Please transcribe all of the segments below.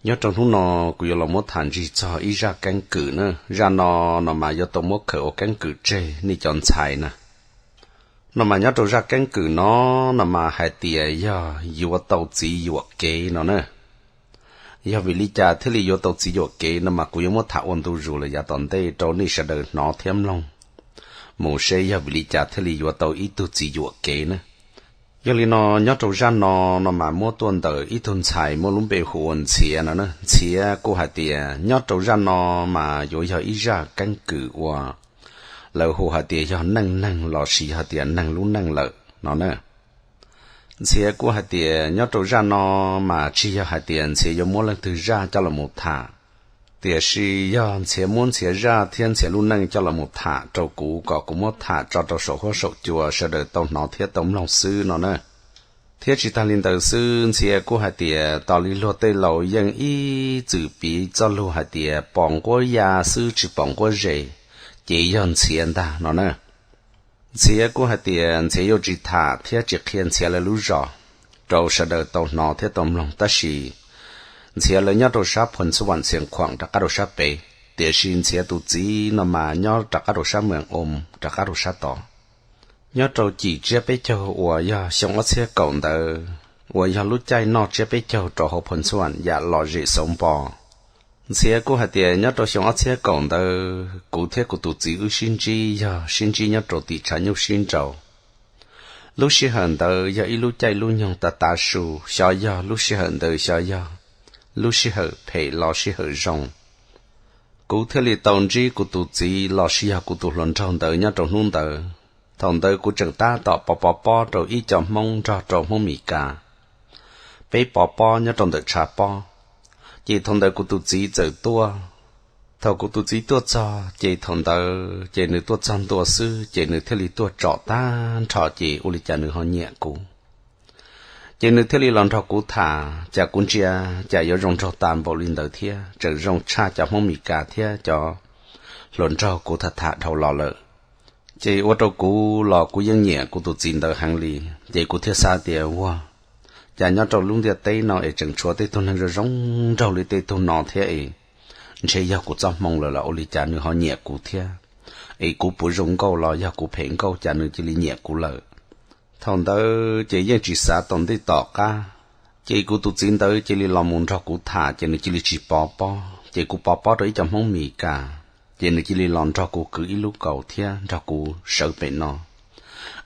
Nyob rau hnub no kuv yuav los muab tham ntsig txog ib zaj keeb kwm na. Zaj no no mas yuav tau muab khaws ua keeb kwm tseg nej cov ntxhais na. No mas nyob rau zaj keeb kwm no, no mas hais tias yog yuav tau txiv yuam kev no na. Yog vim li cas thiaj li yuav tau txiv yuam kev no mas kuv yuav muab tham ua ntu zus lawm yav tom ntej rau nej sawv daws hnov thiab mloog mus seb yog vim li cas thiaj li yuav tau ib tug txiv yuam kev na. Yog li no, nyob rau zaj no, no mas muab tuaj ntawm ib tug ntxhais muaj lub npe hu ua Ntxhiav no na. Ntxhiav kuj hais tias nyob rau zaj no mas yuav yog ib zaj keeb kwm uas lawv hu hais tias yog neej neeg los sis yog tias neeg lub neej lawm no na. Ntxhiav kuj hais tias nyob rau zaj no mas tsis yog hais tias Ntxhiav yuav muab leej twg zaj coj los mus tham, tiam sis yog Ntxhiav muab Ntxhiav zaj thiab Ntxhiav lub neej coj los mus tham rau kuv kom kuv muab tham tso rau saum huab saum cua sawv daws tau hnov thiab tau mloog xwb no na. Thiab tsis tag li ntawd xwb, Ntxhiav kuj hais tias tos li luag tej laus yeej ib txwm piv txoj lus hais tias pom nquab ya xwb tsis pom nquab zes, ces yog Ntxhiav ntag no na. Ntxhiav kuj hais tias Ntxhiav yuav tsis tham thiab tsis qhia Ntxhiav lawv lub zos rau sawv daws tau hnov thiab tau mloog, tab sis Ntxhiav lawv nyob rau sab Phoos Xub Vam Xias Khuam rov qab rau sab pem, tiam sis Ntxhiav tus txiv no mas nyob rov qab rau sab Mees Oos rov qab rau sab tod. Nyob rau cim tsiab peb caug uas yog xyoo ob txhiab kaum ntawd uas yog lub caij noj tsiab peb caug rau hauv Phoos Xub Vam yam lom zem xauv npo. Ntxhiav kuj hais tias nyob rau xyoo ob txhiab kaum ntawd kuv thiab kuv tus txiv wb sib ntsib yog sib ntsib nyob rau tim tshav nyuj sib nraus. Lub sij hawm ntawd yog ib lub caij lub nyoog tav tav su, xyov yog lub sij hawm ntawd xyov yog lub sij hawm phem los sij hawm zoo, kuv thiaj li tau ntsib kuv tus txiv los sis yog kuv tus hluas nraug ntawd nyob rau hnub ntawd. Thaum ntawd kuv tseem tab tom pov pov pob rau ib co Hmoob nrog rau Hmoob Mes Kas, peb pov pob nyob rau ntawm tshav pob. Ces thaum ntawd kuv tus txiv txawm tuaj. Thaum kuv tus txiv tuaj txog ces thaum ntawd ces nws tuaj txog ntua xwb ces nws thiaj li tuaj tsom tag nrho ces ua li cas nws ho nyiam kuv. Ces nws thiaj li los nrog kuv tham, cas kuv ntsia cas yuav zoo nraug tas npaum li ntawd thiab tseem zoo tshaj cov Hmoob Mes Kas thiab cov hluas nraug kuv tham tham dhau los lawm. Ces ua rau kuv los kuv yeej nyiam kuv tus txiv ntawd heev li. Ces kuv thiaj xav tias ua cas nyob rau lub ntiaj teb no es tseem tshuav tej tug neeg zoo zoo nraug li tej tug no thiab es ntshe yog kuv txoj hmoo lawm los ua li cas nws ho nyiam kuv thiab, es kuv puas zoo nkauj los yog kuv phem nkauj cas nws cia li nyiam kuv lawm. Thaum ntawd ces yeej tsis xav tau ntej tom qab, ces kuv tus txiv ntawd cia li los mus nrog kuv tham ces nws cia li tsis pov pob ces kuv pov pob rau ib co Hmoob Mes Kas, ces nws cia li los nrog kuv kwv ib lub kaus thiab nrog kuv sawv pem no.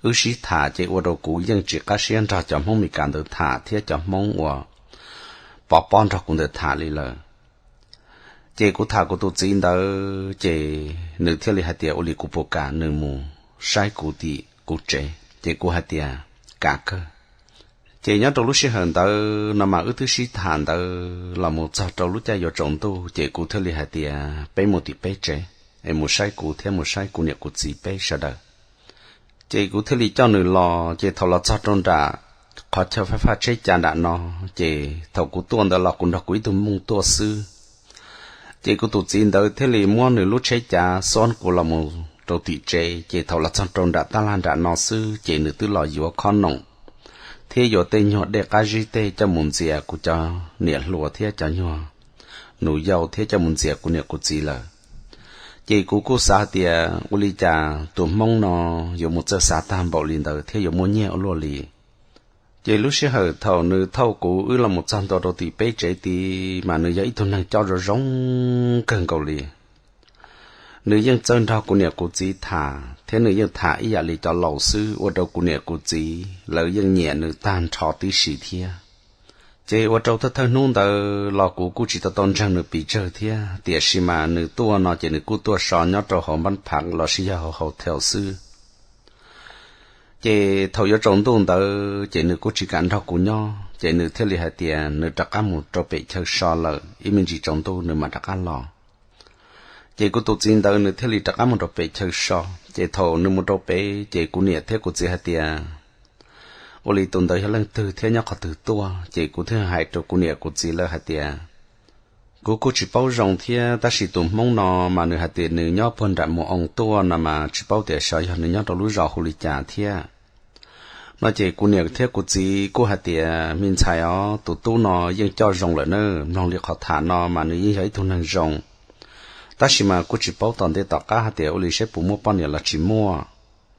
Wb sib tham ces ua rau kuv yeej tsis qab siab nrog cov Hmoob Mes Kas ntawd tham thiab cov Hmoob uas pov pob nrog kuv ntawd tham li lawm. Ces kuv tham kuv tus txiv ntawd ces nws thiaj li hais tias ua li kuv puas kam nws mus saib kuv tim kuv tsev, ces kuv hais tias kam kawg. Ces nyob rau lub sij hawm ntawd no mas wb twb sib tham ntawd los mus txog rau lub caij yuav tsaus ntuj ces kuv thiaj li hais tias peb mus tim peb tsev es mus saib kuv thiab mus saib kuv niam kuv txiv peb sawv daws. Ces kuv thiaj li coj nws los, ces thaum los txog rau nram qhov chaw fab faj tsheb cav nram no, ces thaum kuv tuaj ntawd los kuv nrog kuv ib tug mooj tuaj xwb. Ces kuv tus txiv ntawd thiaj li muab nws lub tsheb cav xob kuv los mus rau tim tsev, ces thaum los txog rau nram taj laj nram no xwb ces nws twb los yuav khob noom thiab yuav tej nyuag dej qab zib tej coj mus ntxias kuv cov niam hluas thiab cov nyuag nus yau thiab coj mus ntxias kuv niam kuv txiv lawm. Ces kuv kuj xav hais tias ua li cas tus hmoob no yuav mus txawj xav tag npaum li ntawd thiab yuav muaj nyiaj ua luaj li. Ces lub sij hawm thaum nws thauj kuv wb los mus txog ntua rau tim peb tsev tid mas nws yog ib tug neeg coj zoo zoo kawg nkaus li. Nws yeej txawj nrog kuv niam kuv txiv tham thiab nws yeej tham ib yam li cov laus xwb ua rau kuv niam kuv txiv lawv yeej nyiam nws tag nrho tib si thiab. Ces ua rau thawj thawj hnub ntawd los kuv kuj tsis tau tau ntseeg nws pes tsawg thiab, tiam sis mas nws tuaj no ces nws kuj tuaj so nyob rau hauv npab phav los sis yog hauv hotel xwb. Ces thaum yuav tsaus ntuj ntawd ces nws kuj tsis kam nrog kuv nyob, ces nws thiaj li hais tias nws rov qab mus rau pem chaw so lawm, ib me ntsis tsaus ntuj nws mam rov qab los. Ces kuv tus txiv ntawd nws thiaj li rov qab mus rau pem chaw so. Ces thaum nws mus rau pem ces kuv niam thiab kuv txiv hais tias ua li tus ntawd yog leej twg thiab nyob qhov twg tuaj, ces kuv thiaj hais rau kuv niam kuv txiv lawv hais tias kuv kuj tsis paub zoo thiab, tab sis tus hmoob no mas nws hais tias nws nyob puag nram Mus Oo tuaj no mas tsis paub tias xyov yog nws nyob rau lub zos hu li cas thiab. No ces kuv niam thiab kuv txiv kuj hais tias, Me ntxhais os, tus tub no yeej coj zoo lawm na, mloog li qhov tham no mas nws yeej yog ib tug neeg zoo, tab sis mas kuj tsis paub tom ntej tom qab hais tias ua li seb puas muaj poj niam los tsis muaj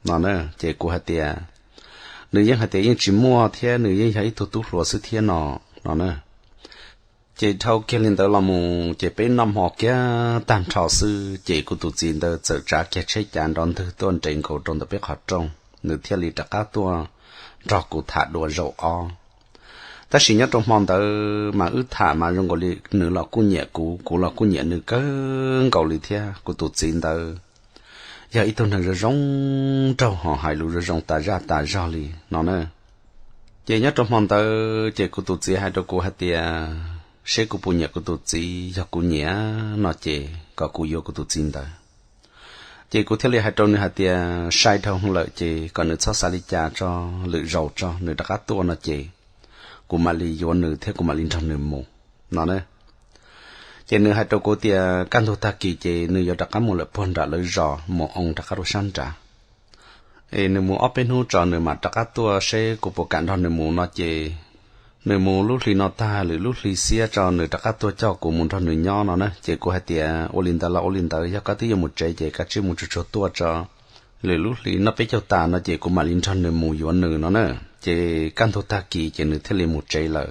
no na. Ces kuv hais tias, Nws yeej hais tias yeej tsis muaj thiab, nws yeej yog ib tug tub hluas xwb thiab no no na. Ces dhau kiag li ntawd los mus ces peb noj hmo kiag tag nrho xwb ces kuv tus txiv ntawd txawm tsav kiag tsheb cav nrov ntwg tuaj nres nkaus rau ntawm peb qhov rooj, nws thiaj li rov qab tuaj nrog kuv tham dua zaum ob. Tab sis nyob rau hmo ntawd mas wb tham mas zoo nkaus li nws los kuj nyiam kuv, kuv los kuj nyiam nws kawg nkaus li thiab. Kuv tus txiv ntawd yog ib tug neeg zoo zoo nraug, ho hais lus zoo zoo tas zaj tas zog li no na. Ces nyob rau hmo ntawd ces kuv tus txiv hais rau kuv hais tias seb kuv puas nyiam kuv tus txiv, yog kuv nyiam no ces kom kuv yuav kuv tus txiv ntawd. Ces kuv thiaj li hais rau nws hais tias sai dhau lawm ces kom nws txhob xav li cas tso, lwm zaus tso nws rov qab tuaj no ces kuv mam li yuav nws thiab kuv mam li nrog nws mus no na. Ces nws hais rau kuv tias kaj ntug tag kis ces nws yuav rov qab mus lawm puag nram lawv zos mus oo rov qab rau sab nrad. Es nws mus ob peb hnub tso nws mam rov qab tuaj seb kuv puas kam nrog nws mus no ces nws mus lub hli no tag lwm lub hli xiab tso nws rov qab tuaj coj kuv mus nrog nws nyob no na. Ces kuv hais tias ua li ntawd los ua li ntawd, yog koj twb yuav mus tsev ces kav tsij mus tsuag tsuag tuaj tso, lwm lub hli noj peb caug tas no ces kuv mam li nrog nws mus yuav nws no na. Ces kaj ntug tag kis ces nws thiaj li mus tsev lawm.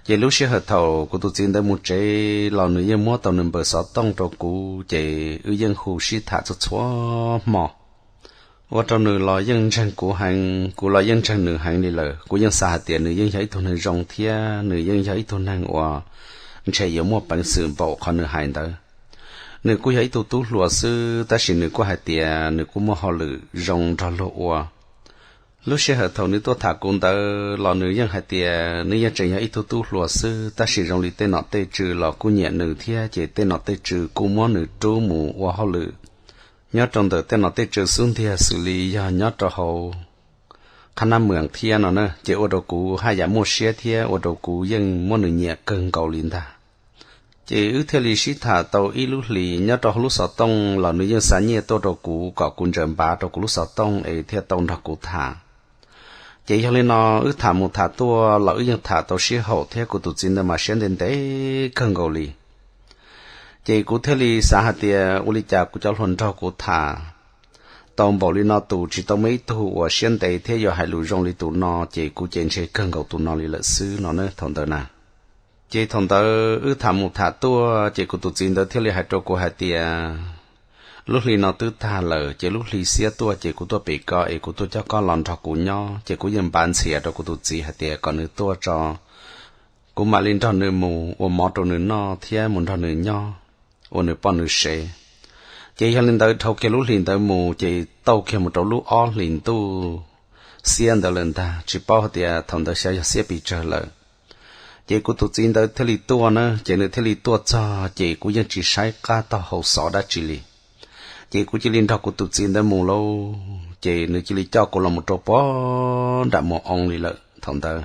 Ces lub sij hawm thaum kuv tus txiv ntawd mus tsev los nws yeej muab tau nws npawb xov tooj rau kuv ces wb yeej hu sib tham txhua txhua hmo. Ua rau nws los yeej ntseeg kuv heev, kuv los yeej ntseeg nws heev li lawm. Kuv yeej xav hais tias nws yeej yog ib tug neeg zoo thiab nws yeej yog ib tug neeg uas ntshe yuav muaj peev xwm npaum qhov nws hais ntawd. Nws kuj yog ib tug tub hluas xwb tab sis nws kuj hais tias nws kuj muaj hauj lwm zoo nrog luag ua. Lub sij hawm thaum nws tuaj tham kuv ntawd los nws yeej hais tias nws yeej tseem yog ib tug tub hluas xwb tab sis zoo li tej nom tej tswv los kuj nyiam nws thiab ces tej nom tej tswv kuj muab nws rub mus ua hauj lwm nyob rau ntawm tej nom tej tswv xub ntiag xws li yog nyob rau hauv qhab nab mwees thiab no na. Ces ua rau kuv haj yam muaj siab thiab ua rau kuv yeej muab nws nyiam kawg nkaus li ntag. Ces wb thiaj li sib tham tau ib lub hlis, nyob rau hauv lub xov tooj los nws yeej xa nyiaj tuaj rau kuv kom kuv ntsaws npav rau kuv lub xov tooj es thiaj tau nrog kuv tham. Ces yog li no wb tham mus tham tuaj los wb yeej tham tau sib haum thiab kuv tus txiv ntawd mas siab ntev ntev kawg nkaus li. Ces kuv thiaj li xav hais tias ua li cas kuv cov hluas nraug kuv tham tau npaum li no tus tsis tau muaj ib tug uas siab ntev thiab yuav hais lus zoo li tus no, ces kuv ces ntshe kawg nkaus tus no li lawm xwb no na thaum ntawd na. Ces thaum ntawd wb tham mus tham tuaj ces kuv tus txiv ntawd thiaj li hais rau kuv hais tias lub hli no twb tag lawm ces lub hli xiab tuaj ces kuv tuaj pem koj es kuv tuaj coj koj los nrog kuv nyob. Ces kuv yeej npav ntxhias rau kuv tus txiv hais tias kom nws tuaj tso, kuv mam li nrog nws mus ua mov rau nws noj thiab mus nrog nws nyob ua nws poj nws sev. Ces yog li ntawd dhau kiag lub hlis ntawd mus ces tau kiag mus rau lub ob hlis ntuj xiab ntawd lawm ntag, tsis paub hais tias thaum ntawd xyov yog xiab pes tsawg lawm. Ces kuv tus txiv ntawd thiaj li tuaj na, ces nws thiaj li tuaj txog ces kuv yeej tsis saib qab taug hau xov dab tsi li. Ces kuv cia li nrog kuv tus txiv ntawd mus lauj, ces nws cia li coj kuv los mus rau puag nram Mus Oo li lawm thaum ntawd.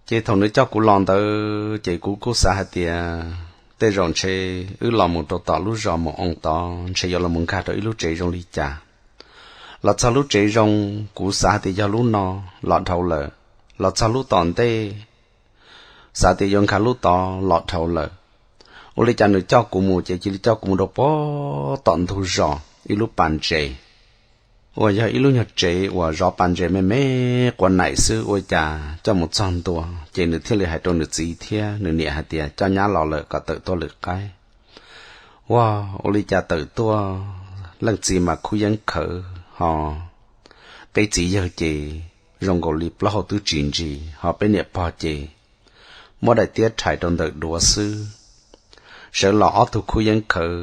Ces thaum nws coj kuv los ntawd ces kuv kuj xav hais tias tej zaum ntshe wb los mus rau tom lub zos Mus Oo tod ntshe yuav los mus nkag rau ib lub tsev zoo li cas. Los txog lub tsev zoo, kuv xav hais tias yog lub no, los dhau lawm. Los txog lub tom ntej, xav tias yuav nkag lub tod, los dhau lawm. Ua li cas nws coj kuv mus ces cia li coj kuv mus rau puag tom ntug zos ib lub pas ntses uas yog ib lub nyuag tsev uas zov pas ntses me me quav naim xwb, ua cas coj mus txog ntua ces nws thiaj li hais rau nws txiv thiab nws niam hais tias coj nyab los lawm kom tawm tuaj lwm qaib. Ua, ua li cas tawm tuaj leej txiv mas khub yeeb khawv ho, peb txiv yawg ces zoo nkaus li plaub hau twb tsis ntsis ho peb niam pog ces muab daim tiab rhais rau ntawm duav xwb. Sawv los ob tug khub yeeb khawv,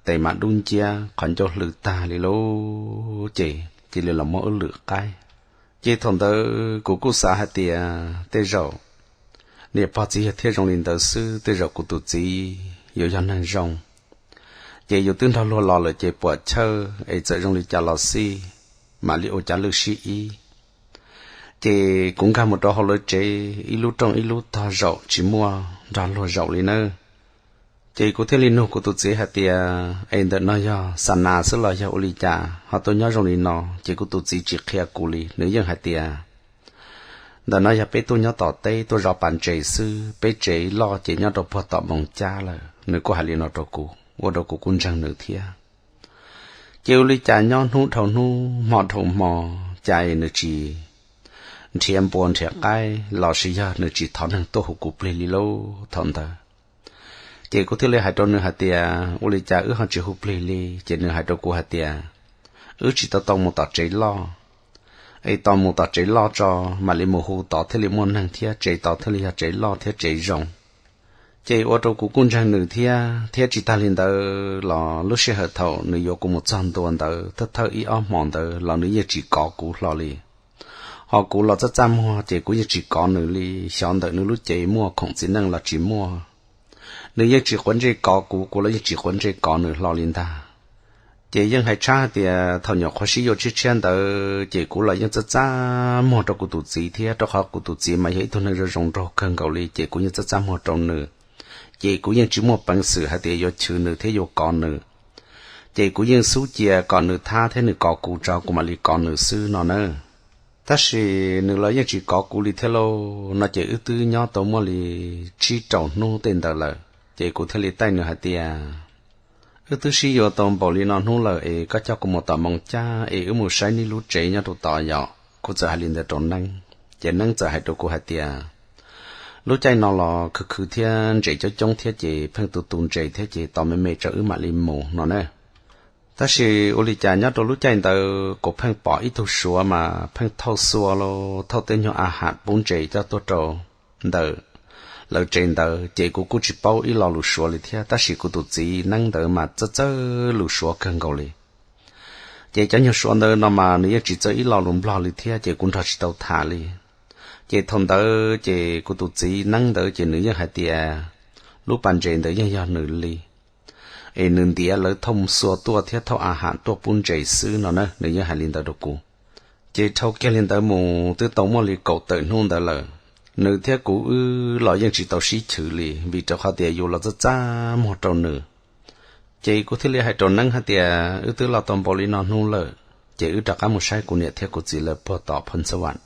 tes mas dub nciab qhov ncauj hlwb tag li lub ces cia li los muab wb lwm qaib. Ces thaum ntawd kuv kuj xav hais tias tej zaum niam pog txiv yawg thiaj zoo li ntawd xwb, tej zaum kuv tus txiv yuav yog neeg zoo. Ces yus twb nrog luag los lawm ces puam chawj es txawm zoo li cas los xij mam li ua cav lwj sib ib. Ces kuv nkag mus rau hauv lawv tsev ib lub rooj ib lub tog zaum tsis muaj nrog luag zaum li nawb. Ces kuv thiaj li nug kuv tus txiv hais tias es ntawm no yog xa nas xwb los yog ua li cas ho tuaj nyob zoo li no? Ces kuv tus txiv tsis qhia kuv li, nws yeej hais tias Ntawm no yog peb tuaj nyob tom teb tuaj zov pas ntses xwb, peb tsev loj ces nyob rau puag tom Moos Cab lawm. Nws kuj hais li no rau kuv, ua rau kuv kuj ntseeg nws thiab. Ces ua li cas nyob hnub dhau hnub hmo dhau hmo, cas nws tsis nrhiav npua nrhiav qaib los sis yog nws tsis thov neeg tuaj hu kuv plig li lauj thaum ntawd. Ces kuv thiaj li hais rau nws hais tias, ua li cas wb ho tsis hu plig li? Ces nws hais rau kuv hais tias, wb tsis tau tau mus tom tsev loj, es tos mus tom tsev loj tso, mam li mus hu tod thiaj li muaj neeg thiab tsev tod thiaj li yog tsev loj thiab tsev zoo. Ces ua rau kuv kuj ntseeg nws thiab, thiab tsis tag li ntawd los lub sij hawm thaum nws yuav kuv mus txog ntua ntawd thawj thawj ib ob hmos ntawd los nws yeej tsis kov kuv hlo li. Ho kuv los txaj txaj muag ces kuv yeej tsis kov nws li. Xyov ntawm nws lub cev muaj khoom txiv neej los tsis muaj, nws yeej tsis quav ntsej kov kuv, kuv los yeej tsis quav ntsej kov nws hlo li ntag. Ces yeej hais tshab hais tias thaum nyuam qhuav sib yuav tshiab tshiab ntawd ces kuv los yeej txaj txaj muag rau kuv tus txiv thiab, rau qhov kuv tus txiv mas yog ib tug neeg zoo zoo nraug kawg nkaus li, ces kuv yeej txaj txaj muag rau nws. Ces kuv yeej tsis muaj peev xwm hais tias yuav chwv nws thiab yuav kov nws. Ces kuv yeej xub cia kom nws thab thiab nws kov kuv tso kuv mam li kov nws xwb no na. Tab sis nws los yeej tsis kov kuv li thiab lauj. No ces wb twb nyob tau muaj li tsib rau hnub tej ntawd lawm, ces kuv thiaj li taij nws hais tias, wb twb sib yuav tau npaum li no hnub lawm es koj coj kuv mus tom Moos Cab es wb mus saib nej lub tsev nyob rau tod yom. Kuv txawm hais li ntawd rau Neeb, ces Neeb txawm hais rau kuv hais tias, lub caij no los khwv khwv thiab ntses coob coob thiab ces pheej tu tu ntses thiab ces tos me me tso wb mam li mus no na. Tab sis ua li cas nyob rau lub caij ntawd kuv pheej pom ib tug Suav mas pheej thauj xua los thauj tej nyuag a ham pub ntses coj tuaj rau ntawm lawv tsev ntawd, ces kuv kuj tsis paub ib lo lus Suav li thiab, tab sis kuv tus txiv Neeb ntawd mas txawj txawj lus Suav kawg nkaus li. Ces cov nyuag Suav ntawd no mas nws yeej tsis txawj ib lo lus Nplog li thiab, ces kuv nrog tsis tau tham li. Ces thaum ntawd ces kuv tus txiv Neeb ntawd ces nws yeej hais tias lub pas ntses ntawd yeej yog nws li, es nws ntiav lawv thauj xua tuaj thiab thauj a ham tuaj pub ntses xwb no na, nws yeej hais li ntawd rau kuv. Ces dhau kiag li ntawd mus twb tau muaj li kaum tawm hnub ntawd lawm, nws thiab kuv wb los yeej tsis tau sib chwv li, vim rau qhov tias yus los txaj txaj muag rau nws. Ces kuv thiaj li hais rau Neeb hais tias, wb twb los tau npaum li no hnub lawm, ces wb rov qab mus saib kuv niam thiab kuv txiv lawv puag tom Phoos Xab Vam.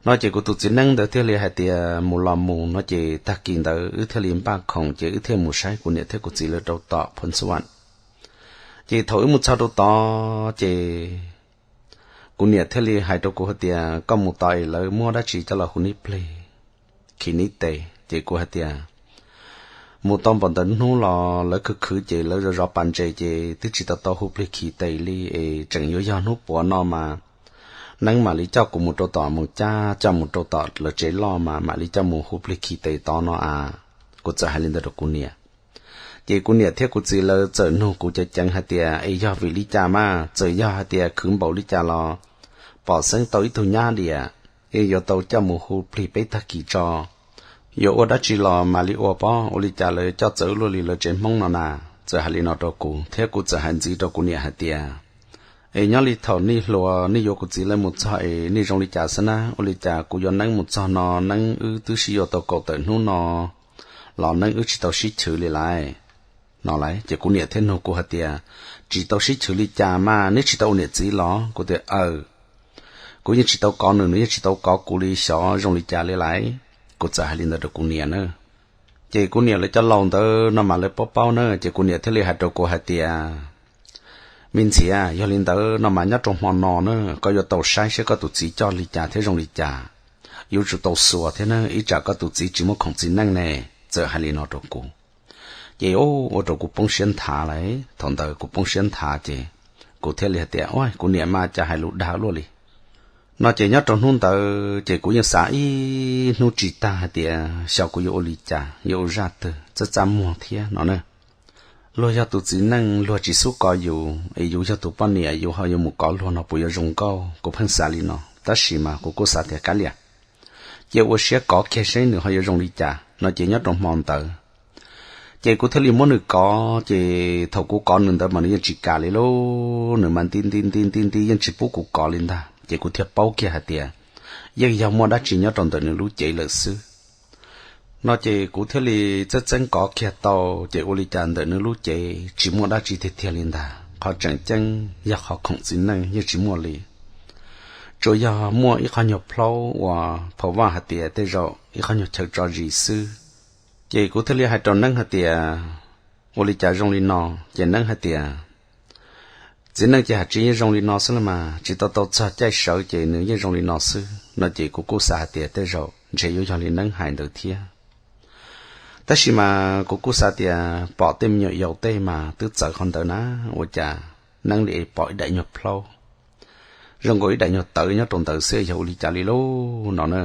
No ces kuv tus txiv Neeb ntawd thiaj li hais tias, mus los mus no. Ces tag kis ntawd wb thiaj li npaj khoom ces wb thiaj mus saib kuv niam thiab kuv txiv lawv rau tom Phoos Xab Vam. Ces thaum wb mus txog rau tod ces kuv niam thiaj li hais rau kuv hais tias, koj mus tod es lawv muab dab tsi coj los hu neb plig, khi neb tes? Ces kuv hais tias, mus tau npaum ntawd hnub los lawv khwv khwv ces lawv zov zov pas ntses ces twb tsis tau tau hu plig khi tes li, es tseem yuav yog hnub puav no mas Neeb mam li coj kuv mus rau tom Moos Cab, coj mus rau tom lawv tsev loj mas mam li coj mus hu plig khi tes tod no a. Kuv txawm hais li ntawd rau kuv niam. Ces kuv niam thiab kuv txiv lawv txawm nug kuv ceev ceev hais tias, es yog vim li cas mas? Txawm yog hais tias khwv npaum li cas los pom xeeb tau ib tug nyab diam, es yuav tau coj mus hu plig peb tag kis tso. Yuav ua dab tsi los mam li ua pob, ua li cas lawv coj txawv luaj li lawv tsev Hmoob no na. Txawm hais li no rau kuv, thiab kuv txawm hais ntxiv rau kuv niam hais tias, es nyob li thaum nej hluas nej yuav kuv txiv lawv mus txog es nej zoo li cas xwb na? Ua li cas kuv yuav Neeb mus txog no, Neeb wb twb sib yuav tau kaum tawm hnub no los Neeb wb tsis tau sib chwv li lawm no lawm. Ces kuv niam thiaj nug kuv hais tias, tsis tau sib chwv li cas mas, neb tsis tau ua niam txiv los? Kuv tias, aw, kuv yeej tsis tau kov nws, nws yeej tsis tau kov kuv li, xyov zoo li cas li lawm. Kuv txawm hais li ntawd rau kuv niam na. Ces kuv niam lawv cov laus ntawd no mas lawv paub paub na, ces kuv niam thiaj li hais rau kuv hais tias, me ntxhais, yog li ntawd no mas nyob rau hmo no na, koj yuav tau saib seb koj tus txiv coj li cas thiab zoo li cas. Yuav tsum tau xuas thiab na, ib tsam koj tus txiv tsis muaj khoom txiv neej ne. Txawm hais li no rau kuv. Ces ua rau kuv poob siab nthav lawm, thaum ntawd kuv poob siab nthav ces kuv thiaj li hais tias, ua, kuv niam mas cas hais lus dag luaj li. No ces nyob rau hnub ntawd ces kuv yeej xav ib hnub tsis tag hais tias xyov kuv yuav ua li cas, yuav ua zaj twg, txaj txaj muag thiab no na. Luag yog tus txiv neej, luag tsis xub kov yus, es yus yog tus poj niam yus ho yuav mus kov luag no puas yuav zoo nkauj? Kuv pheej xav li no, tab sis mas kuv kuj xav tias kav liam, cia ua siab kov kiag seb nws ho yuav zoo li cas no. Ces nyob rau hmo ntawd ces kuv thiaj li muab nws kov, ces thaum kuv kov nws ntawd mas nws yeej tsis kam li lauj, nws mas nti nti nti nti nti yeej tsis pub kuv kov li ntag. Ces kuv thiaj paub kiag hais tias yeej yog muaj dab tsi nyob rau ntawm nws lub cev lawm xwb. No ces kuv thiaj li txeeb txeeb kov kiag tau, ces ua li cas ntawm nws lub cev tsis muaj dab tsi tiag tiag li ntag, qhov tseem ceeb yog qhov khoom txiv neej yeej tsis muaj li. tsuas yog muaj ib qho nyuag plaub uas phau vaj hais tias tej zaum ib qho nyuag chaw tso zis xwb. Ces kuv thiaj li hais rau Neeb hais tias, ua li cas zoo li no? Ces Neeb hais tias, txiv neej ces hais tsis yeej zoo li no xwb los mas, tsis tau tau txog caij sawv ces nws yeej zoo li no xwb no. Ces kuv kuj xav hais tias tej zaum ntshe yuav yog li Neeb hais ntawd thiab. Tab sis mas kuv kuj xav tias pom tej me nyuam yaus tej mas twb txawv qhov ntawd na, ua cas Neeb li pom ib daim nyuag plaub zoo nkaus ib daim nyuag tawv nyob rau ntawd xwb, yog ua li cas li lauj no na.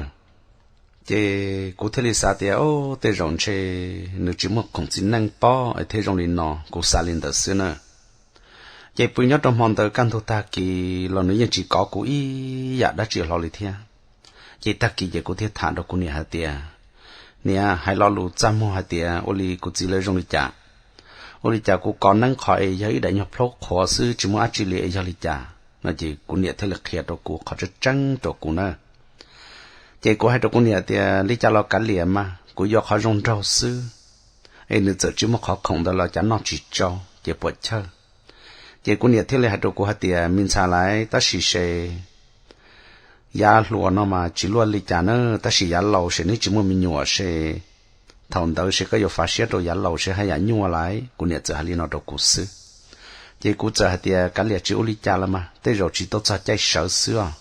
Ces kuv thiaj li xav tias, o, tej zaum ntshe nws tsis muaj khoom txiv neej pob es thiaj zoo li no, kuv xav li ntawd xwb na. Ces pw nyob rau hmo ntawd kaj ntug tag kis los nws yeej tsis kov kuv ib yam dab tsi hlo li thiab. Ces tag kis ces kuv thiaj tham rau kuv niam hais tias, niam, hais lo lus txaj muag hais tias ua li kuv txiv lawv zoo li cas? Ua li cas kuv kov Neeb qhov es yog ib daim nyuag plaub qhuav xwb tsis muaj dab tsi li es yog li cas no? Ces kuv niam thiaj li qhia rau kuv qhov tseeb tseeb rau kuv na. Ces kuv hais rau kuv niam tias li cas los kav liam mas, kuv yuav qhov zoo nraug xwb, es nws txawm tsis muaj qhov khoom ntawd los cas noj tsis tsau ces puas chawj. Ces kuv niam thiaj li hais rau kuv hais tias, me ntxhais laiv, tab sis se yav hluas no mas tsis luaj li cas na, tab sis yav laus se neb tsis muaj me nyuam se, thaum ntawd se koj yuav fav siab rau yav laus se haj yam nyuaj laiv. Kuv niam txawm hais li no rau kuv xwb. Ces kuv txawm hais tias, kav liam, tsis ua li cas los mas, tej zaum tsis tau txog caij sawv xwb os.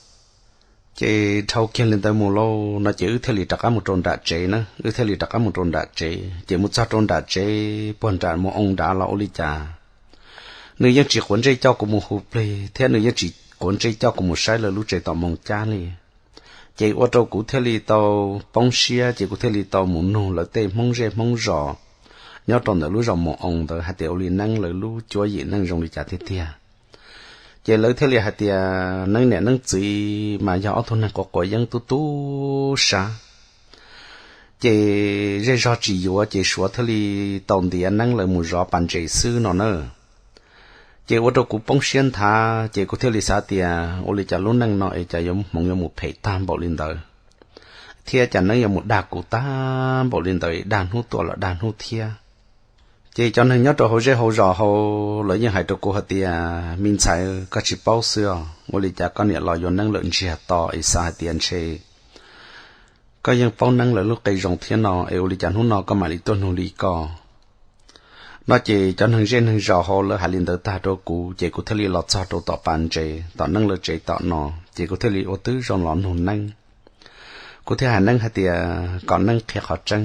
Ces dhau kiag li ntawd mus lauj no ces wb thiaj li rov qab mus rau nram tsev na, wb thiaj li rov qab mus rau nram tsev. Ces mus txog rau nram tsev puag nram mus oo nrad los ua li cas nws yeej tsis quav ntsej coj kuv mus hu plig thiab nws yeej tsis quav ntsej coj kuv mus saib lawv lub tsev tom Moos Cab li. Ces ua rau kuv thiaj li tau poob siab, ces kuv thiaj li tau mus nug lawv tej Hmoob zej Hmoob zos nyob rau ntawm lub zos Moos Oo ntawd hais tias ua li Neeb lawv lub cuab yim neej zoo li cas tiag tiag. Ces lawv thiaj li hais tias Neeb niam Neeb txiv mas yog ob tug neeg quav quav yeeb tub tub sab, ces zej zog tsis yuav ces Suav thiaj li tau ntiav Neeb lawv mus zov pas ntses xwb no na. Ces ua rau kuv poob siab nthav, ces kuv thiaj li xav tias ua li cas lub neej no es cas yuav hmoov yuav mus phem tag npaum li ntawd, thiab cas Neeb yuav mus dag kuv tag npaum li ntawd, dag hnub tuaj los dag hnub thiab. Ces cov neeg nyob rau hauv zej hauv zos hauv lawv yeej hais rau kuv hais tias, me ntxhais, koj tsis paub xwb os, ua li cas koj niam los yuav Neeb lawm ntsiag to es xav hais tias ntshe koj yeej paub Neeb lawv lub qe zoo thiab no es ua li cas hnub no koj mam li tuaj nug li ko no. Ces cov neeg zej neeg zos hauv lawv hais li ntawd tag rau kuv, ces kuv thiaj li los txog rau tom pas ntses tom Neeb lawv tsev tom no, ces kuv thiaj li ua tib zoo los nug Neeb. Kuv thiaj hais Neeb hais tias kom Neeb qhia qhov tseeb,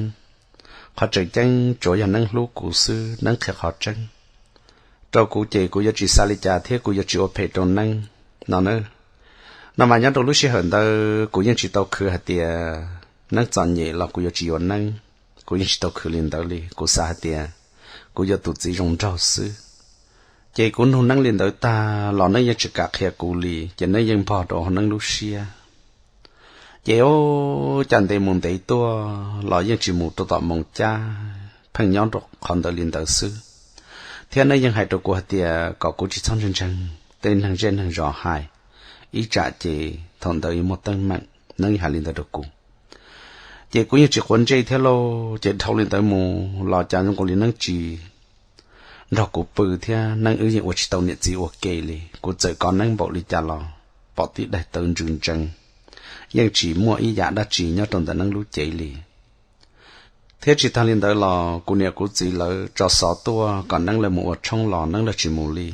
qhov tseem ceeb tsuas yog Neeb hlub kuv xwb, Neeb qhia qhov tseeb rau kuv ces kuv yuav tsis xav li cas thiab kuv yuav tsis ua phem rau Neeb no na. No mas nyob rau lub sij hawm ntawd kuv yeej tsis tau khwv hais tias Neeb txom nyem los kuv yuav tsis yuav Neeb, kuv yeej tsis tau khwv li ntawd li. Kuv xav hais tias kuv yuav tus txiv zoo nraug xwb. Ces kuv nug Neeb li ntawd tag los Neeb yeej tsis kam qhia kuv li, ces Neeb yeej npog rau hauv Neeb lub siab. Ces ua cas ntev mus ntev tuaj los yeej tsis mus rau tom Moos Cab, pheej nyob rau qhov ntawd li ntawd xwb. Thiab Neeb yeej hais rau kuv hais tias kom kuv tsis txhob ntseeg ntseeg tej neeg zej neeg zos hais, ib tsam ces thaum ntawd yuav muaj teeb meem, Neeb yeej hais li ntawd rau kuv. Ces kuv yeej tsis quav ntsej thiab lauj, ces dhau li ntawd mus los cas zoo nkaus li Neeb tsis nrog kuv pw thiab Neeb wb yeej ua tsis tau niam txiv ua ke li. Kuv txawm kov Neeb npaum li cas los pom tib daim tawv ntsws ntsees, yeej tsis muaj ib yam dab tsi nyob rau ntawm Neeb lub cev li. Thiab tsis tag li ntawd los kuv niam kuv txiv lawv tso xov tuaj kom Neeb lawv mus ua tshoob los Neeb lawv tsis mus li.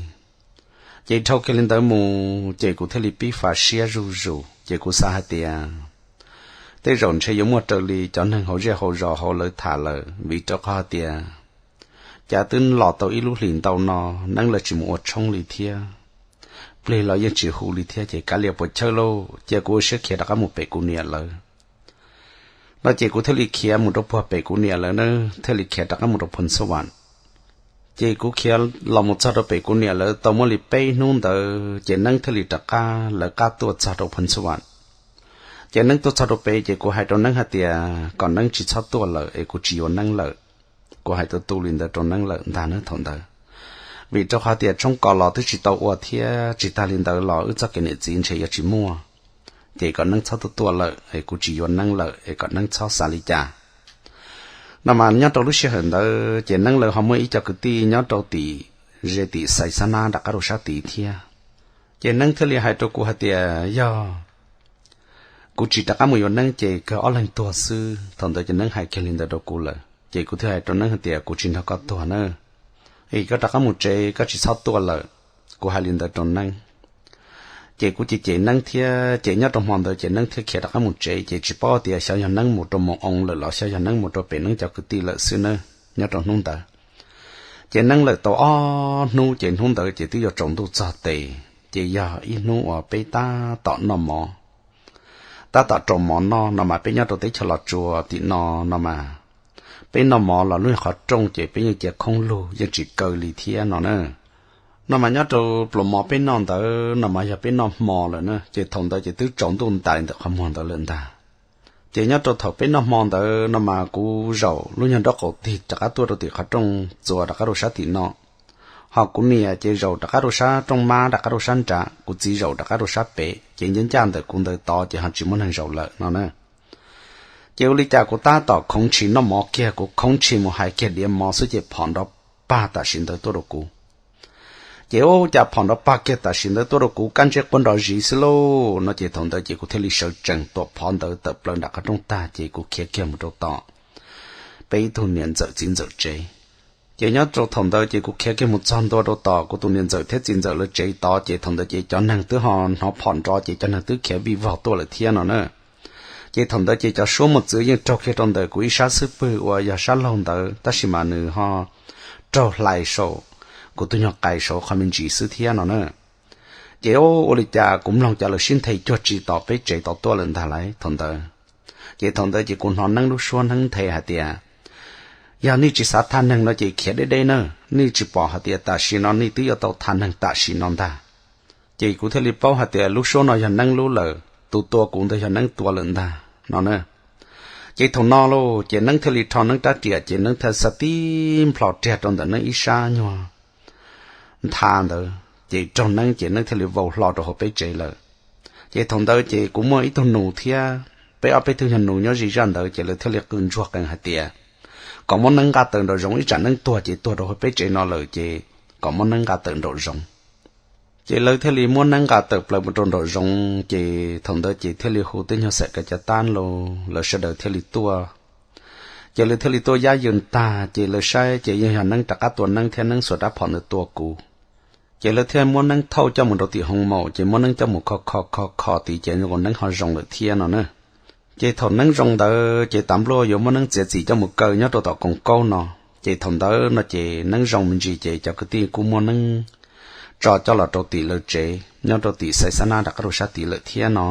Ces dhau kiag li ntawd mus ces kuv thiaj li pib fav siab zuj zus, ces kuv xav hais tias tej zaum ntshe yuav muaj raws li cov neeg hauv zej hauv zos hauv lawv tham lawm, vim rau qhov hais tias cas twb los tau ib lub hlis ntau no Neeb lawv tsis mus ua tshoob li thiab, plig los yeej tsis hu li thiab, ces kav liam puas chawj lauj, cia kuv ua siab khiav rov qab mus pem kuv niam lawv no. Ces kuv thiaj li khiav mus rau puag pem kuv niam lawv na, thiaj li khiav rov qab mus rau Phoos Xab Vam. Ces kuv khiav los mus txog rau pem kuv niam lawv tau muaj li peb hnub ntawd ces Neeb thiaj li rov qab lawv qab tuaj txog rau Phoos Xab Vam. Ces Neeb tuaj txog rau pem ces kuv hais rau Neeb hais tias kom Neeb tsis txhob tuaj lawm es kuv tsis yuav Neeb lawm. Kuv hais tu tu li ntawd rau Neeb lawm ntag na thaum ntawd, vim rau qhov tias tshoob kos los twb tsis tau ua thiab tsis tag li ntawd los wb txoj kev niam txiv ntshe yuav tsis muaj. Ces kom Neeb txhob tuaj tuaj lawm es kuv tsis yuav Neeb lawm es kom Neeb txhob xav li cas no. Mas nyob rau lub sij hawm ntawd ces Neeb lawv ho muaj ib co kwv tij nyob rau tim ze tim Xais Xab Nab rov qab rau sab tid thiab. Ces Neeb thiaj li hais rau kuv hais tias yog Kuv tsis rov qab mus yuav Neeb ces kawg ob leeg tuag xwb. Thaum ntawd ces Neeb hais kiag li ntawd rau kuv lawm ces kuv thiaj hais rau Neeb hais tias, Kuv tsis nrog koj tuag na, es koj rov qab mus tsev, koj tsis txhob tuaj lawm. Kuv hais li ntawd rau Neeb. Ces kuv cem cem Neeb thiab ces nyob rau hmo ntawd ces Neeb thiaj khiav rov qab mus tsev, ces tsis paub tias xyov yog Neeb mus rau Moos Oo lawm los xyov yog Neeb mus rau pem Neeb cov kwv tij lawm xwb na. Nyob rau hnub ntawd ces Neeb lawm tau ob hnub, ces hnub ntawd ces twb yuav tsaus ntuj txog tes, ces yog ib hnub uas peb tab tom noj mov. Tab tom rau mov noj no mas peb nyob rau teb chaws Los Tsuas tim no no mas, peb noj mov los lub qhov rooj ces peb yeej cia khoob lug yeej tsis kaw li thiab no na. No mas nyob rau pluas mov peb noj ntawd no mas yog peb noj hmo lawm na, ces thaum ntawd ces twb tsaus ntuj ntais ntawm qhov muag ntawd lawm ntag. Ces nyob rau thaum peb noj hmo ntawd no mas kuv zaum lub nyuag nraub qaum tig rov qab tuaj rau tim qhov rooj txuas rov qab rau sab tim no, ho kuv niam ces zaum rov qab rau sab rooj mab rov qab rau sab nrad, kuv txiv zaum rov qab rau sab pem, ces ncaj ncaj ntawm kuv ntawd tod ces ho tsis muaj neeg zaum lawm no na. Ces ua li cas kuv tab tom khoov ntshis noj mov kiag, kuv khoov ntshis mus hais kiag diav mov xwb ces phom nrov pag tam sim ntawd tuaj rau kuv. Ces ua cas phom nrov pag kiag tam sim ntawd tuaj rau kuv, kab ntsej quaj nrov zis xwb lauj no. Ces thaum ntawd ces kuv thiaj li sawv tsees tuam phov ntawd tawm plaws nram qhov rooj tag ces kuv khiav kiag mus rau tom peb ib tug niam ntxawm txiv ntxawm tsev. Ces nyob rau thaum ntawd ces kuv khiav kiag mus txog ntua rau tom kuv tus niam ntxawm thiab txiv ntxawm lawv tsev tod, ces thaum ntawd ces cov neeg twb ho hnov phom nrov ces cov neeg twb khiav vij vog tuaj lawm thiab no na. Ces thaum ntawd ces cov suab mos txwv yeej raug kiag rau ntawm kuv ib sab xub pwg uas yog sab laug ntawd, tab sis mas nws ho raug hlais saum kuv tus nyuag qais saud qhov me ntsis xwb thiab no na. Ces ua li cas kuv mloog cas lawv sib nthe cuag tsis tom peb tsev tod tuaj lawm ntag lauj thaum ntawd. Ces thaum ntawd ces kuv hnov Neeb lub suab Neeb nthe hais tias, Yog nej tsis xav tham neeg no ces khiav deb deb na, nej tsis pom hais tias tam sim no nej twb yuav tau tham neeg tam sim no ntag. Ces kuv thiaj li paub hais tias lub suab no yog Neeb lub lawm, tus tua kuv ntawd yog Neeb tua lawm ntag no na. Ces thaum no lauj ces Neeb thiaj li rho Neeb rab riam ces Neeb thiaj xa tib nplho riag rau ntawm Neeb ib sab nyuag ntha ntawd, ces raug Neeb ces Neeb thiaj li vau hlo rau hauv peb tsev lawm. Ces thaum ntawd ces kuv muaj ib tug nus thiab, peb ob peb tug nyuag nus nyob zis zaj ntawd ces lawv thiaj li qw ntsuag qees hais tias kom muab Neeb nqa tawm nraum zoov, ib tsam Neeb tuag ces tuag rau hauv peb tsev no lawm ces kom muab Neeb nqa tawm nraum zoov. Ces lawv thiaj li muab Neeb nqa tawm plaws mus rau nraum zoov, ces thaum ntawd ces thiaj li hu tej nyuag xaim kav cov tab los lawv sawv daws thiaj li tuaj. Ces lawv thiaj li tuaj yab yws tag ces lawv saib ces yeej yog Neeb rov qab tua Neeb thiab Neeb xuas rab phom ntawd tua kuv. Ces lawv thiaj muab Neeb thauj coj mus rau tim hoo maum, ces muab Neeb coj mus kho kho kho kho tid ces Neeb ho zoo lawm thiab no na. Ces thaum Neeb zoo ntawd ces tas npluaj yuav muab Neeb txiav txim coj mus kaw nyob rau tom koom kaub no. Ces thaum ntawd no ces Neeb zoo me ntsis ces cov kwv tij kuj muab Neeb tso coj los rau tim lawv tsev nyob rau tim Xais Xab Nab rov qab rau sab tid lawm thiab no.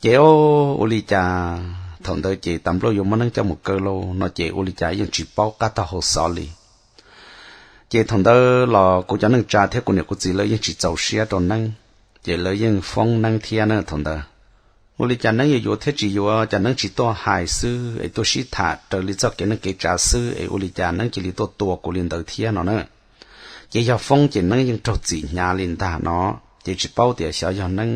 Ces ua li cas thaum ntawd ces tas npluaj yuav muab Neeb coj mus kaw lauj no ces ua li cas yeej tsis paub qab tag hauv xov li. Ces thaum ntawd los kuv cov neej tsa thiab kuv niam kuv txiv lawv yeej tsis txaus siab rau Neeb, ces lawv yeej foob Neeb thiab na thaum ntawd. Ua li cas Neeb yuav yuav thiab tsis yuav, cas Neeb tsis tuaj hais xwb es tuaj sib tham raws li txoj kev neej kev tsav xwb es ua li cas Neeb cia li tuaj tua kuv li ntawd thiab no na. Ces yog foob ces Neeb yeej raug txim hnyav li ntag no, ces tsis paub tias xyov yog Neeb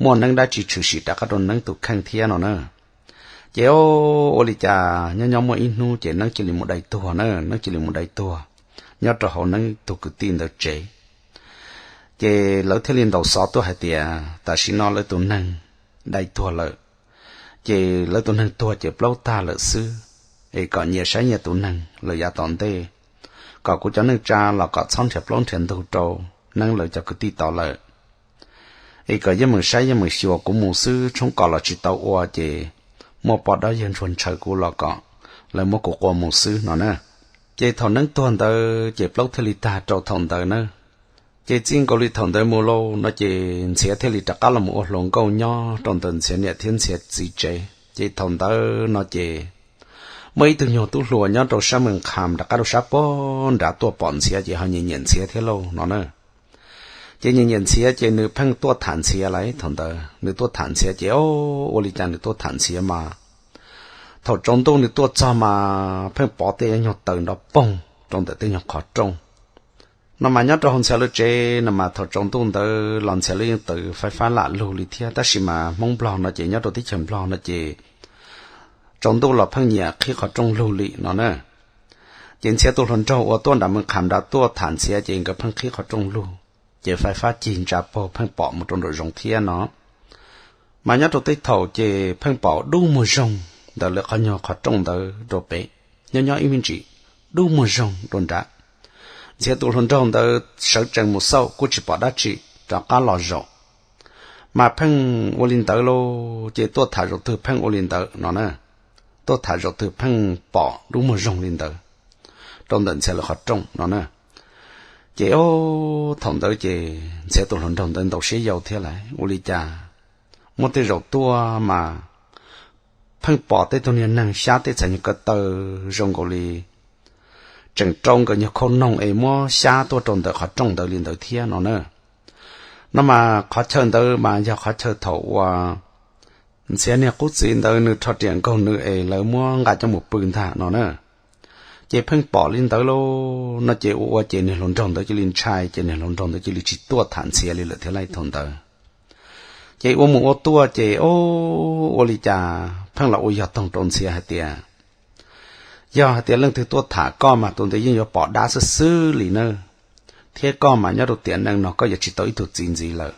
muaj Neeb dab tsi tshwm sim rov qab rau Neeb tus kheej thiab no na. Ces ua li cas nyob nyob muaj ib hnub ces Neeb cia li mus dai tuag na, Neeb cia li mus dai tuag nyob rau hauv Neeb tus kwv tij ntawd tsev. Ces lawv thiaj li ntaus xov tuaj hais tias tam sim no lawv tus neeg dai tuag lawm, ces lawv tus neeg tuag ces plaub tag lawm xwb, es kom nyias saib nyias tus neeg lawm yav tom ntej, kom kuv cov neej tsa los kom txhob nrhiav plaub nrhiav ntug rau Neeb lawv cov kwv tij tod lawm. Es kom yeej meem saib yeej meem xyuas kuv mus xwb, tshoob kos los tsis tau ua ces muaj poj dab yawg ntsuag ntshaw kuv los kom lawv muab kuv qua mus xwb no na. Ces thaum Neeb tuag ntawd ces plaub thiaj li tag rau thaum ntawd na. Ces txij nkaus li thaum ntawd mus lauj no ces Ntxhiav thiaj li rov qab los mus ua hluas nkauj nyob rau ntawm Ntxhiav niam thiab Ntxhiav txiv tsev. Ces thaum ntawd no ces muaj ib tug nyuag tub hluas nyob rau sab Mees Kham rov qab rau sab pog nrad tuaj pom Ntxhiav ces ho nyiam nyiam Ntxhiav thiab lauj no na. Ces nyiam nyiam Ntxhiav ces nws pheej tuaj tham Ntxhiav lawm, thaum ntawd nws tuaj tham Ntxhiav ces ua li cas nws tuaj tham Ntxhiav mas thaum tsaus ntuj nws tuaj txog mas pheej pov tej nyuag taws nrov poog rau ntawm tej nyuag qhov rooj. No mas nyob rau hauv Ntxhiav lawv tsev no mas thaum tsaus ntuj ntawd los Ntxhiav lawv yeej taws fais fab lam lug li thiab, tab sis mas Hmoob Nplog no ces nyob rau teb chaws Nplog no ces tsaus ntuj los pheej nyiam qhib qhov rooj lug li no na. Ces Ntxhiav tus hluas nraug uas tuaj nram Mees Kham nrad tuaj tham Ntxhiav ces nkawd pheej qhib qhov rooj lug, ces fais fab cig ntsa paug pheej pom mus rau nraum zoov thiab no. Mas nyob rau tej thaum ces pheej pom dub muag zoog ntawm lawv qhov nyuag qhov rooj ntawd rau pem, nyob nyob ib me ntsis dub muag zoog rau nrad. Ntxhiav tus hluas nraug ntawd sawv tsees mus xauj kuj tsis pom dab tsi, rov qab los zaum. Mas pheej ua li ntawd lauj, ces tuaj tham zaum twg pheej ua li ntawd no na. Tuaj tham zaum twg pheej pom dub muag zoog li ntawd rau ntawm Ntxhiav lawv qhov rooj no na. Ces o, thaum ntawd ces Ntxhiav tus hluas nraug ntawd ntaus siab yau thiab lauj, ua li cas muaj tej zaum tuaj mas pheej pom tej tug niag neeg xyab tej txhais nyuag ko taw zoo nkaus li tseem rau nkawd nyuag khau noog es muab xyab tuaj rau ntawm qhov rooj ntawd li ntawd thiab no na. No mas qhov chaw ntawd mas yog qhov chaw thaum uas Ntxhiav niag qub txiv ntawd nws rho riam nkaug nws es lawv muab nqa coj mus pw ntag no na. Ces pheej pom li ntawd lauj, no ces ua ua ces niag hluas nraug ntawd cia li ntshai, ces niag hluas nraug ntawd cia li tsis tuaj tham Ntxhiav li lawm thiab lauj thaum ntawd. Ces ua mus ua tuaj ces o, ua li cas pheej los ua yog toog rau Ntxhiav hais tias, yog hais tias leej twg tuaj tham koj mas tus ntawd yeej yuav pom dab xwb xwb li na, thiab koj mas nyob rau tiam neej no koj yuav tsis tau ib tug txiv ntxiv lawm.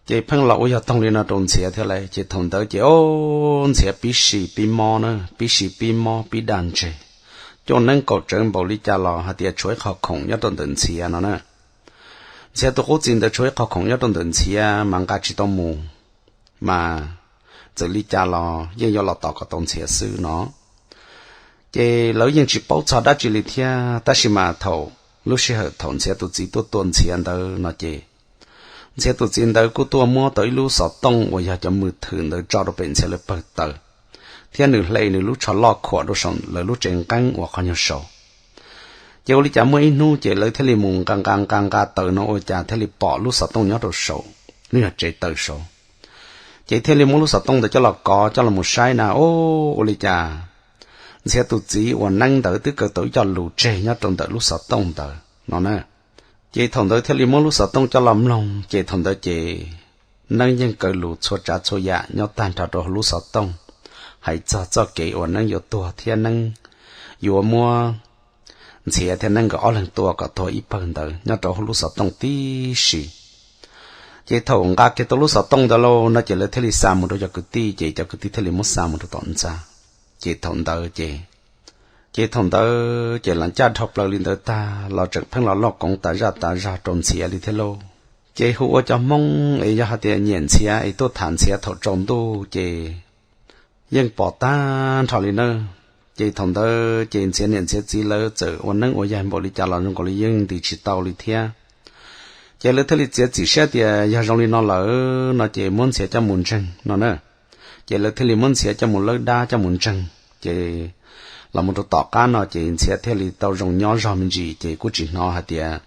Ces pheej los ua yog toog li no rau Ntxhiav thiab lauj, ces thaum ntawd ces o, Ntxhiav pib si pib mob na, pib si pib mob pib dag ntseg, cua neeb kaum tsawv npaum li cas los hais tias tshuav ib qho khoom nyob rau ntawm Ntxhiav no na. Ntxhiav tus qub txiv ntawd tshuav ib qho khoom nyob rau ntawm Ntxhiav mas nqa tsis tau mus, mas txawm li cas los yeej yuav los tos kom tau Ntxhiav xwb no. Ces lawv yeej tsis paub txog dab tsi li thiab, tab sis mas thaum lub sij hawm thaum Ntxhiav tus txiv tuaj tua Ntxhiav ntawd no ces Ntxhiav tus txiv ntawd kuj tuaj muab tau ib lub xov tooj uas yog cov mws thwm ntawd tso rau pem Ntxhiav lawv pawg taws, thiab nws hle nws lub tsho loj khuam rau saum lawv lub tsev nqeeb uas qhov nyuag saud. Ces ua li cas muaj ib hnub ces lawv thiaj li mus nqa nqa nqa nqa taws no ua cas thiaj li pom lub xov tooj nyob rau saum lub nyuag tsev taws saud. Ces thiaj li muab lub xov tooj ntawd coj los kov coj los mus saib na, o, ua li cas Ntxhiav tus txiv uas Neeb ntawd twb kaw tau ib co lus tseg nyob rau ntawm lub xov tooj ntawd no na. Ces thaum ntawd thiaj li muab lub xov tooj coj los mloog, ces thaum ntawd ces Neeb yeej kaw lus txhua tsav txhua yam nyob tag nrho rau hauv lub xov tooj, hais txog txoj kev uas Neeb yuav tuag thiab Neeb yuav muab Ntxhiav thiab Neeb nkawd ob leeg tua kom tuag ib pawg ntawd nyob rau hauv lub xov tooj tib si. Ces thaum nqa kiag tau lub xov tooj ntawd lauj no ces lawv thiaj li xa mus rau cov kwv tij, ces cov kwv tij thiaj li muab xa mus rau tom ntxa. Ces thaum ntawd ces, ces thaum ntawd ces los ncaj dhau plaws li ntawd tag los tseem pheej los loj koov tas zaj tas zog rau Ntxhiav li thiab lauj. Ces hu ua cov Hmoob es yog hais tias nyiam Ntxhiav es tuaj tham Ntxhiav thaum tsaus ntuj ces yeej pom tag nrho li na. Ces thaum ntawd ces Ntxhiav niam Ntxhiav txiv lawv txawm ua neeb ua yaig npaum li cas los zoo nkaus li yeej ntim tsis tau li thiab. Ces lawv thiaj li txiav txim siab tias yog zoo li no lawm no ces muab Ntxhiav coj mus ntseeg no na. Ces lawv thiaj li muab Ntxhiav coj mus lawb dab coj mus ntseeg. Ces los mus rau tom qab no ces Ntxhiav thiaj li tau zoo nyob zog me ntsis, ces kuj tsis hnov hais tias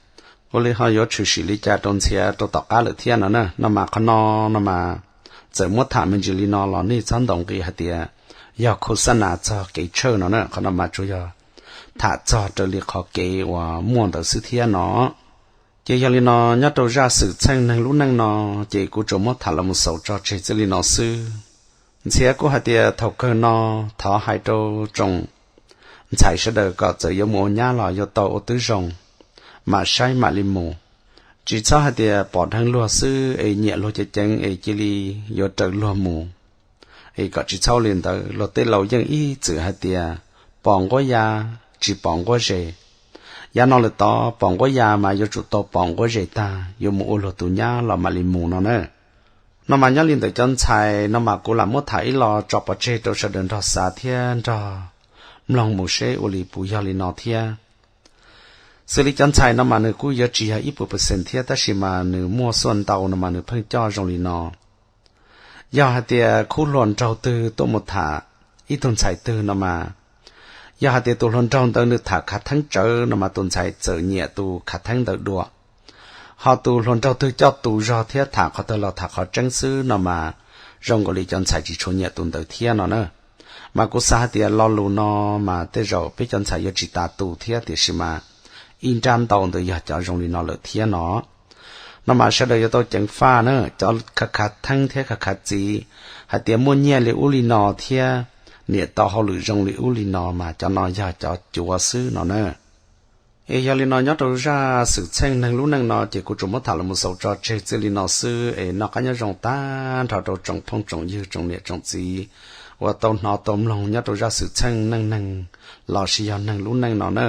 ua li ho yuav tshwm sim li cas rau Ntxhiav rau tom qab lawm thiab no na. No mas qhov no no mas txawm muab tham me ntsis li no los nej txhob ntaus nqi hais tias yog khos xab nas txog kev tshawj no na, qhov no mas tsuas yog tham txog raws li qhov kev uas muaj ntawd xwb thiab no. Ces yog li no nyob rau zaj xwm txheej neeg lub neej no, ces kuv tsuas muab tham los mus xaus tso tseg txij li no xwb. Ntxhiav kuj hais tias thaum kawg no thov hais rau tsoom ntxhais sawv daws kom txawm yuav mus ua nyab los yuav tau ua tib zoo, mam saib mam li mus. Tsis txhob hais tias pom dheev luag xwb es nyiam luag ceev ceev es cia li yuav raws luag mus. Es kom tsis txhob li ntawd, luag tej laus yeej ib txwm hais tias pom nquab ya, tsis pom nquab zes. Yav no lawm tod pom nquab ya mas yuav tsum tau pom nquab zes tag, yuav mus ua luag tus nyab los mam li mus no na. No mas nyob li ntawm cov ntxhais no mas kuv lam muab tham ib los tso pov tseg rau sawv daws nrog xav thiab nrog mloog mus seb ua li puas yog li no thiab. Xws li cov ntxhais no mas nws kuj yuav tsis yog ib puas percent thiab, tab sis mas nws muaj xuaj ntau no mas nws pheej coj zoo li no. Yog hais tias khub hluas nraug twg tuaj mus tham ib tug ntxhais twg no mas, yog hais tias tus hluas nraug ntawd nws tham khav theeb tsawv no mas tus ntxhais txawm nyiam tus khav theeb ntawd dua. Ho tus hluas nraug twg coj tus zog thiab tham qhov tawg los tham qhov tseeb xwb no mas zoo nkaus li cov ntxhais tsis tshua nyiam tus ntawd thiab no na. Mas kuv xav hais tias lo lus no mas tej zaum peb cov ntxhais yuav tsis tas tus thiab, tiam sis mas ib nrab ntau ntawd yog cov zoo li no lawm thiab no. No mas sawv daws yuav tau ceev faj na, cov khav khav theeb thiab khav khav txiv hais tias muaj nyiaj li ub li no thiab niam tau hauj lwm zoo li ub li no mas cov no yog cov cuav xwb no na. Es yog li no nyob rau zaj xwm txheej neeg lub neej no ces kuv tsuas muab tham los mus xaus tso tseg txij li no xwb es noj qab nyob zoo tag nrho rau tsoom phooj tsoom ywg tsoom niam tsoom txiv uas tau hnov tau mloog nyob rau zaj xwm txheej neej neeg los sis yog neeg lub neej no na.